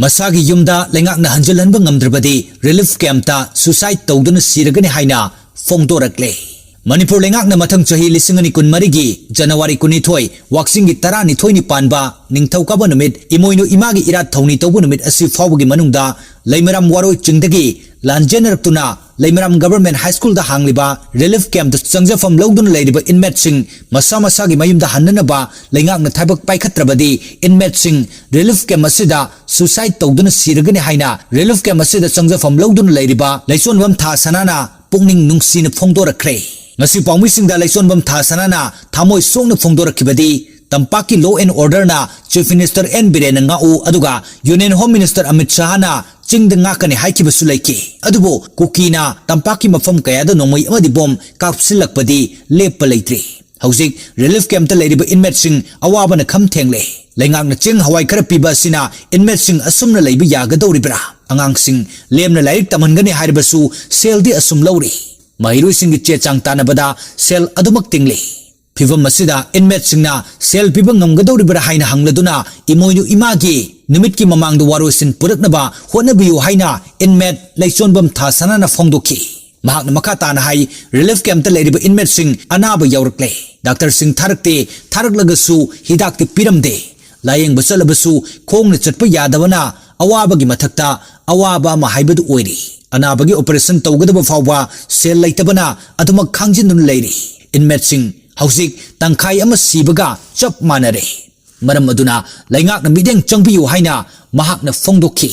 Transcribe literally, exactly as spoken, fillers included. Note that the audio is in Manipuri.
ꯃꯁꯥꯒꯤ ꯌꯨꯝꯗ ꯂꯩꯉꯥꯛꯅ ꯍꯟꯖꯤꯜꯍꯟꯕ ꯉꯝꯗ꯭ꯔꯕꯗꯤ ꯔꯤꯂꯤꯐ ꯀꯦꯝꯞꯇ ꯁꯨꯁꯥꯏꯗ ꯇꯧꯗꯨꯅ ꯁꯤꯔꯒꯅꯤ ꯍꯥꯏꯅ ꯐꯣꯡꯗꯣꯔꯛꯂꯦ꯫ ꯃꯅꯤꯄꯨꯔ ꯂꯩꯉꯥꯛꯅ ꯃꯊꯪ ꯆꯍꯤ ꯂꯤꯁꯤꯡ ꯑꯅꯤ ꯀꯨꯟꯃꯔꯤꯒꯤ ꯖꯅꯋꯥꯔꯤ ꯀꯨꯟꯅꯤꯊꯣꯏ, ꯋꯥꯛꯆꯤꯡꯒꯤ ꯇꯔꯥꯅꯤꯊꯣꯏꯅꯤ ꯄꯥꯟꯕ ꯅꯤꯡꯊꯧꯀꯥꯕ ꯅꯨꯃꯤꯠ, ꯏꯃꯣꯏꯅꯨ ꯏꯃꯥꯒꯤ ꯏꯔꯥꯠ ꯊꯧꯅꯤ ꯇꯧꯕ ꯅꯨꯃꯤꯠ ꯑꯁꯤ ꯐꯥꯎꯕꯒꯤ ꯃꯅꯨꯡꯗ ꯂꯩꯃꯔꯥꯝ ꯋꯥꯔꯣꯏ ꯆꯤꯡꯗꯒꯤ ꯂꯥꯟꯖꯦꯟꯅꯔꯛꯇꯨꯅ ꯂꯩꯃꯔꯥꯝ ꯒꯚꯔꯟꯃꯦꯟꯠ ꯍꯥꯏ ꯁ꯭ꯀꯨꯜꯗ ꯍꯥꯡꯂꯤꯕ ꯔꯤꯂꯤꯐ ꯀꯦꯝꯞꯇ ꯆꯪꯖꯐꯝ ꯂꯧꯗꯨꯅ ꯂꯩꯔꯤꯕ ꯏꯟꯃꯦꯠꯁꯤꯡ ꯃꯁꯥ ꯃꯁꯥꯒꯤ ꯃꯌꯨꯝꯗ ꯍꯟꯅꯅꯕ ꯂꯩꯉꯥꯛꯅ ꯊꯕꯛ ꯄꯥꯏꯈꯠꯇ꯭ꯔꯕꯗꯤ ꯏꯟꯃꯦꯠꯁꯤꯡ ꯔꯤꯂꯤꯐ ꯀꯦꯝꯞ ꯑꯁꯤꯗ ꯁꯨꯁꯥꯏꯗ ꯇꯧꯗꯨꯅ ꯁꯤꯔꯒꯅꯤ ꯍꯥꯏꯅ ꯔꯤꯂꯤꯐ ꯀꯦꯝꯞ ꯑꯁꯤꯗ ꯆꯪꯖꯐꯝ ꯂꯧꯗꯨꯅ ꯂꯩꯔꯤꯕ ꯂꯩꯆꯣꯟꯕꯝ ꯊꯥ ꯁꯅꯥꯅ ꯄꯨꯛꯅꯤꯡ ꯅꯨꯡꯁꯤꯅ ꯐꯣꯡꯗꯣꯔꯛꯈ꯭ꯔꯦ꯫ ꯉꯁꯤ ꯄꯥꯎꯃꯤꯁꯤꯡꯗ ꯂꯩꯆꯣꯟꯕꯝ ꯊꯥ ꯁꯅꯥꯅ ꯊꯃꯣꯏ ꯁꯣꯛꯅ ꯐꯣꯡꯗꯣꯔꯛꯈꯤꯕꯗꯤ ꯇꯝꯄꯥꯛꯀꯤ law and orderꯅ Chief Minister ꯑꯦꯟ ꯕꯤꯔꯦꯟꯅ ꯉꯥꯛꯎ, ꯑꯗꯨꯒ Union Home Minister ꯑꯃꯤꯠ ꯁꯥꯍꯅ ꯆꯤꯡꯗ ꯉꯥꯛꯀꯅꯤ ꯍꯥꯏꯈꯤꯕꯁꯨ ꯂꯩꯈꯤ꯫ ꯑꯗꯨꯕꯨ ꯀꯨꯀꯤꯅ ꯇꯝꯄꯥꯛꯀꯤ ꯃꯐꯝ ꯀꯌꯥꯗ ꯅꯣꯡꯃꯩ ꯑꯃꯗꯤ ꯕꯣꯝ ꯀꯥꯞꯁꯤꯜꯂꯛꯄꯗꯤ ꯂꯦꯞꯄ ꯂꯩꯇ꯭ꯔꯤ꯫ ꯍꯧꯖꯤꯛ ꯔꯤꯂꯤꯐ ꯀꯦꯝꯞꯇ ꯂꯩꯔꯤꯕ ꯏꯟꯃꯦꯠꯁꯤꯡ ꯑꯋꯥꯕꯅ ꯈꯝ ꯊꯦꯡꯂꯦ꯫ ꯂꯩꯉꯥꯛꯅ ꯆꯦꯡ ꯍꯋꯥꯏ ꯈꯔ ꯄꯤꯕ ꯑꯁꯤꯅ ꯏꯟꯃꯦꯠꯁꯤꯡ ꯑꯁꯨꯝꯅ ꯂꯩꯕ ꯌꯥꯒꯗꯧꯔꯤꯕ꯭ꯔꯥ? ꯑꯉꯥꯡꯁꯤꯡ ꯂꯦꯝꯅ ꯂꯥꯏꯔꯤꯛ ꯇꯝꯍꯟꯒꯅꯤ ꯍꯥꯏꯔꯕꯁꯨ ꯁꯦꯜꯗꯤ ꯑꯁꯨꯝ ꯂꯧꯔꯤ꯫ ꯃꯍꯩꯔꯣꯏꯁꯤꯡꯒꯤ ꯆꯦ ꯆꯥꯡ ꯇꯥꯟꯅꯕꯗ ꯁꯦꯜ ꯑꯗꯨꯃꯛ ꯇꯤꯡꯂꯤ꯫ ꯐꯤꯚꯝ ꯑꯁꯤꯗ ꯏꯟꯃꯦꯠꯁꯤꯡꯅ ꯁꯦꯜ ꯄꯤꯕ ꯉꯝꯒꯗꯧꯔꯤꯕ꯭ꯔꯥ ꯍꯥꯏꯅ ꯍꯪꯂꯗꯨꯅ ꯏꯃꯣꯏꯅꯨ ꯏꯃꯥꯒꯤ ꯅꯨꯃꯤꯠꯀꯤ ꯃꯃꯥꯡꯗ ꯋꯥꯔꯣꯏꯁꯤꯟ ꯄꯨꯔꯛꯅꯕ ꯍꯣꯠꯅꯕꯤꯌꯨ ꯍꯥꯏꯅ ꯏꯟꯃꯦꯠ ꯂꯩꯆꯣꯟꯕꯝ ꯊꯥ ꯁꯅꯥꯅ ꯐꯣꯡꯗꯣꯛꯈꯤ꯫ ꯃꯍꯥꯛꯅ ꯃꯈꯥ ꯇꯥꯅ ꯍꯥꯏ, ꯔꯤꯂꯤꯐ ꯀꯦꯝꯞꯇ ꯂꯩꯔꯤꯕ ꯏꯟꯃꯦꯠꯁꯤꯡ ꯑꯅꯥꯕ ꯌꯥꯎꯔꯛꯂꯦ꯫ ꯗꯥꯛꯇꯔꯁꯤꯡ ꯊꯥꯔꯛꯇꯦ, ꯊꯥꯔꯛꯂꯒꯁꯨ ꯍꯤꯗꯥꯛꯇꯤ ꯄꯤꯔꯝꯗꯦ꯫ ꯂꯥꯌꯦꯡꯕ ꯆꯠꯂꯕꯁꯨ ꯈꯣꯡꯅ ꯆꯠꯄ ꯌꯥꯗꯕꯅ ꯑꯋꯥꯕꯒꯤ ꯃꯊꯛꯇ ꯑꯋꯥꯕ ꯑꯃ ꯍꯥꯏꯕꯗꯨ ꯑꯣꯏꯔꯤ꯫ ꯑꯅꯥꯕꯒꯤ ꯑꯣꯄꯔꯦꯁꯟ ꯇꯧꯒꯗꯕ ꯐꯥꯎꯕ ꯁꯦꯜ ꯂꯩꯇꯕꯅ ꯑꯗꯨꯃꯛ ꯈꯥꯡꯖꯤꯟꯗꯨꯅ ꯂꯩꯔꯤ꯫ ꯏꯟꯃꯦꯠꯁꯤꯡ ꯍꯧꯖꯤꯛ ꯇꯪꯈꯥꯏ ꯑꯃ ꯁꯤꯕꯒ ꯆꯞ ꯃꯥꯟꯅꯔꯦ꯫ ꯃꯔꯝ ꯑꯗꯨꯅ ꯂꯩꯉꯥꯛꯅ ꯃꯤꯠꯌꯦꯡ ꯆꯪꯕꯤꯌꯨ ꯍꯥꯏꯅ ꯃꯍꯥꯛꯅ ꯐꯣꯡꯗꯣꯛꯈꯤ꯫